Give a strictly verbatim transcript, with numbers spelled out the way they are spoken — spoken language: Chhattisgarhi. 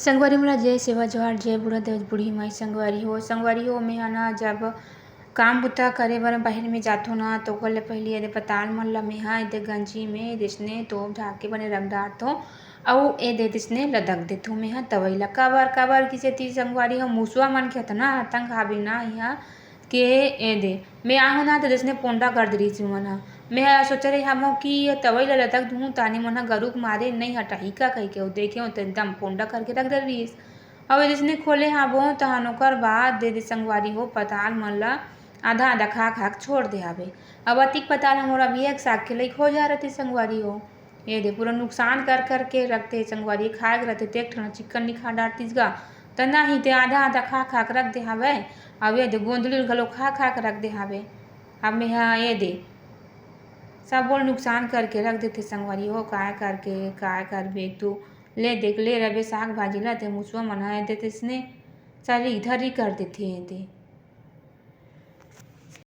संगवारी मोला जय सेवा जोहार, जय बूढ़ा देव बूढ़ी माई। संगवारी हो, संगवारी हो, मेहा ना जब काम बुता करे बर बाहिर में जाथो ना, तो ओकर ले पहिली एदे पताल मन ल मेहा एदे गंजी में जइसने तोप ढाक के बने रख डारथो, अउ एदे जइसने लदक देथो मेहा तवई ल। काबर, काबर कि सेती संगवारी हो, मुसवा मन के अतना आतंक हावे ना इहाँ के एदे। मैं आहूँ ना, त जइसने पोंडा कर दे रिहिस मन ह। मैं ह सोचे रहे हवं कि ये तवई ल लदक दूँ, तानी मन ह गरू के मारे नइ हटाही का कहिके, अउ देखे हों त एकदम पोंडा करके रख दे रिहिस। अब जइसने खोले हाबो, तहन ओकर बाद दे दे संगवारी हो, पताल मन ल आधा आधा खा खा के छोड़ दे हाबे। अब अतिक पताल ह मोर अभी एक साग के लइक हो जा रहिथे संगवारी हो। एदे पूरा नुकसान कर कर के रख दे संगवारी, खाए के रहिथे, ते एक ठन चिक्कन नि खा डारतिस गा, त नहीं ते आधा आधा खा खा के रख दे हावय। अब एदे गोंदली ल घलो खा खा के रख दे हावय। अब मेहा एदे सबो ल नुकसान करके रख देथे संगवारी हो, काय करके, काय करबे तू? ले देख, ले रबे साग भाजी ल, ते मुसवा मन ह एदे तइसने सरी धरी कर देथे एदे।